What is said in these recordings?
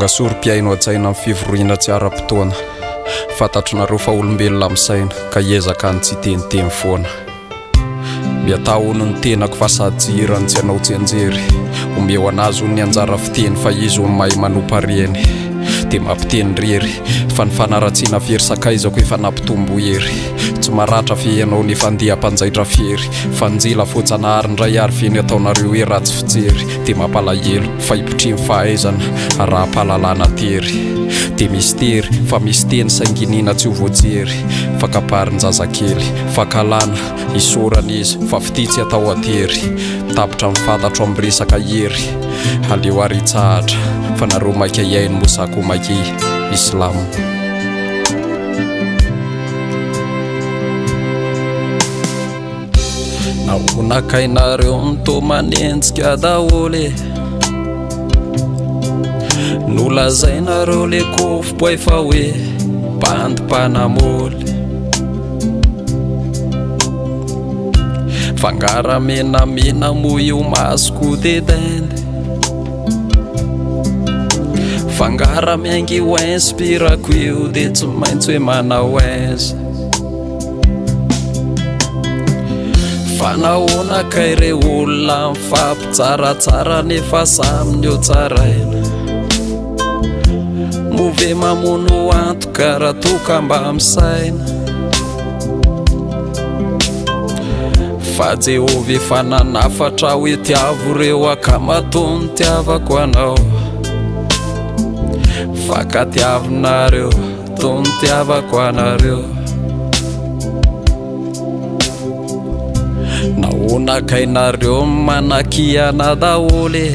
Tonga soa ry mpihaino hajaina amin'ny fivoriana tsy ara-potoana. Fantatrinareo fa olombelona misaina ka hiezaka ny tsy hiteniteny foana. Miataho hono ny tenako fa sady tsy hirany tsy hanao tsianjery. Omeo an'azy hono ny anjara fiteny fa izy hono mahay manompa reny. Dia mampiteny rery fa ny fanaratsiana very sakaizako efa nampitombo hery. Tsy maratra ve ianao nefa andeha hampanjaitra fery. Fa njila voajanahary indray ary ve ny ataonareo hoe ratsy fijery. Dia mampalahelo fa hipotrian'ny fahaizana raha-pahalalana tery. Dia mistery fa misy teny saingy iniana tsy ho voajery. Fa kabarin-jazakely, fankahalana, isaorana izy fa fitia tsy atao an-tery. Tapitra ny fantatro amin'ny resaka hery. Aleo ary hitsahatra fa nareo maika hihaino moa za koa maika hi-islam. Nahoana kay nareo no toa manenjika daholo e? Nolazainareo le kofboay fa hoe bandy mpanamoly. Fa nga raha menamena moa io masoko de dinde? Fa nga raha miainga io inspirako io de tsy maintsy hoe manao aise? Fa nahoana kay re olona mifampitsaratsara nefa samy ny ho tsaraina? Moa ve mamono antoka raha toa ka mba misaina? Fa Jehovah efa nanafatra hoe tiavo ireo akamato nitiavako anao. Fa ka tiavinareo. Toa nitiavako anareo. Nahoana kay nareo manakiana daholo e?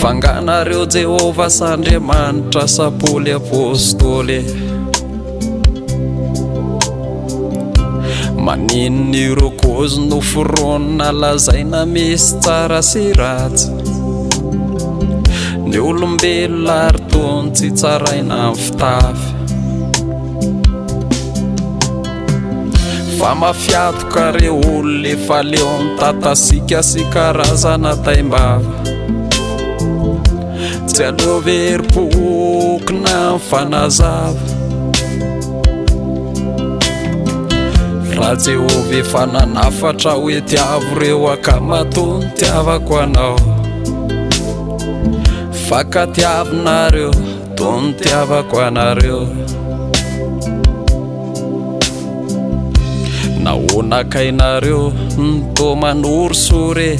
Fa nga nareo Jehovah sa Andriamanitra sa Paoly Apostoly e? Maninona ireo cause noforonina lazaina misy tsara sy ratsy? Ny olombelona ary tony tsy tsaraina amin'ny fitafy. Fa mafiatoka re olona efa leon'ny tatasika sy karazana taimbava. Tsy aleo ve herim-pokona mifanazava? Raha Jehovah efa nanafatra hoe tiavo reo akamato nitiavako anao. Fa ka tiavinareo to nitiavako anareo. Nahoana kay nareo no toa manorisory e?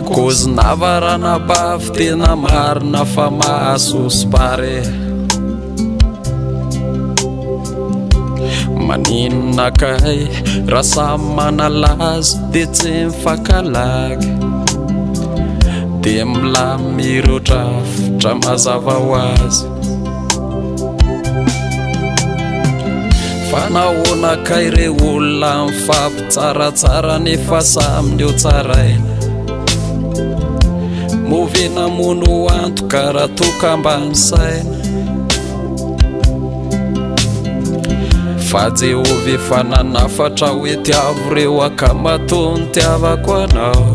Kôzinava ranabavy tena marina fa mahasoso-pare. Maninona kay raha samy manalaza dia tsy mifankalagy. Dia milamina ireo drafitra mazava ho azy. Fa nahoana kay re olona mifampitsaratsara nefa samy ny ho tsaraina? Moa ve namono antoka raha toa ka mba nisaina? Fa Jehovah efa nanafatra hoe tiavo reo akamato nitiavako anao.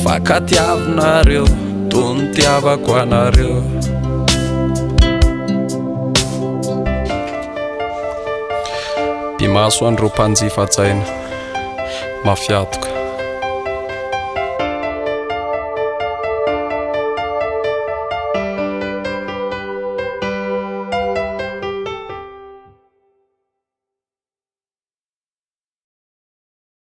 Fa ka tiavinareo toy ny tiavako anareo. Pimaso an'ireo mpanjifa hajaina. Mafiatoka.